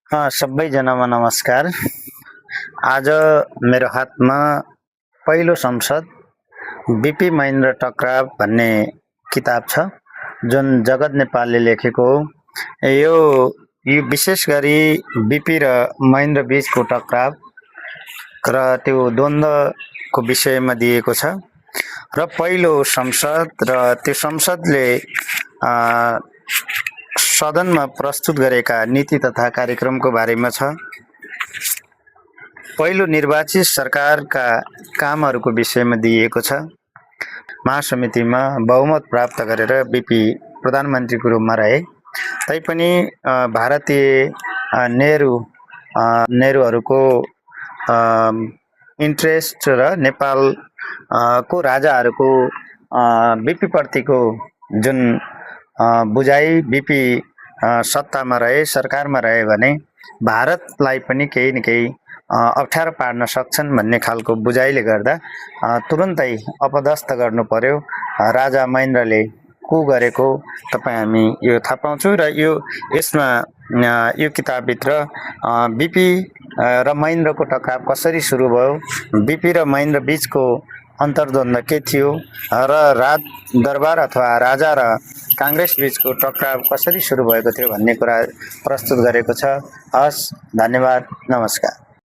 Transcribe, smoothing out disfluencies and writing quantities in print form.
सबैजनामा नमस्कार। आज मेरो हातमा पहिलो संसद बीपी महेन्द्र टकराव भन्ने किताब छ, जुन जगत नेपालले लेखेको हो। यो विशेष गरी बीपी र महेन्द्र बीचको टकराव र त्यो द्वन्द्वको विषयमा दिएको छ र पहिलो संसद र त्यो संसदले सदनमा प्रस्तुत गरेका नीति तथा कार्यक्रमको बारेमा छ। पहिलो निर्वाचित सरकारका कामहरूको विषयमा दिएको छ। महासमितिमा बहुमत प्राप्त गरेर बीपी प्रधानमन्त्रीको रूपमा रहे, तैपनि भारतीय नेहरूहरूको इन्ट्रेस्ट र नेपाल को राजाहरूको बीपी प्रतिको जुन बुझाइ, बीपी सत्तामा रहे, सरकारमा रहे भने भारतलाई पनि केही न केही अप्ठ्यारो पार्न सक्छन् भन्ने खालको बुझाइले गर्दा तुरुन्तै अपदस्थ गर्नु पर्यो। राजा महेन्द्रले को गरेको हामी यो थाहा पाउँछौँ र यसमा यो किताबभित्र बीपी र महेन्द्रको टकराव कसरी सुरु भयो, बीपी र महेन्द्र बीचको अन्तर्द्वन्द्व के थियो र राज दरबार अथवा राजा र कांग्रेस बीचको टकराव कसरी सुरु भएको थियो भन्ने कुरा प्रस्तुत गरेको छ। हस्, धन्यवाद, नमस्कार।